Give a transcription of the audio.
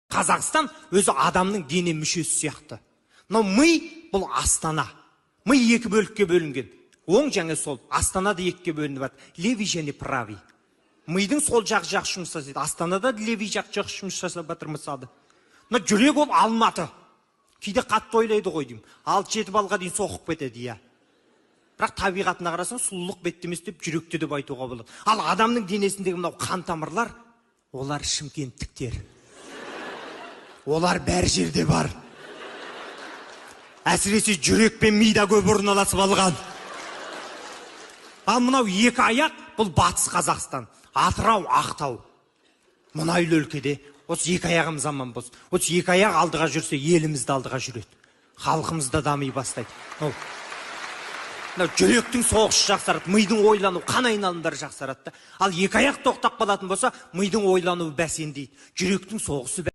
Қазақстан өзі адамның дене мүшесі сияқты. Мынау ми бұл Астана. Ми екі бөлікке бөлінген. Оң және сол. Астана да екіге бөлініп жатыр. Левый және правый. Мидың сол жағы жақсы жұмыс жасайды. Астанада левый жақ жақсы жұмыс жасап жатыр мысалы. Мына жүрек ол Алматы. Кейде қатты ойлайды ғой деймін. 6-7 балға дейін соғып кетеді, иә. Бірақ табиғатына қарасаң, сұлулық бетте емес деп жүректе деп айтуға болады. Ал адамның денесіндегі мынау қан тамырлар, олар шымкенттіктер. Олар бәр жерде бар. Әсіресе жүрек пен мида көп орналасып алған. Ал мынау екі аяқ, бұл Батыс Қазақстан. Атырау, Ақтау. Мұнайлы өлкеде осы екі аяғымыз аман болсын. Осы екі аяқ алдыға жүрсе, еліміз де алдыға жүреді. Халқымыз да дами бастайды. Мынау жүректің соғысы жақсарады, мидың ойлану, қан айналымдары жақсарады да. Ал екі аяқ тоқтап қалатын болса, мидың ойлануы бәсеңдейді. Жүректің соғысы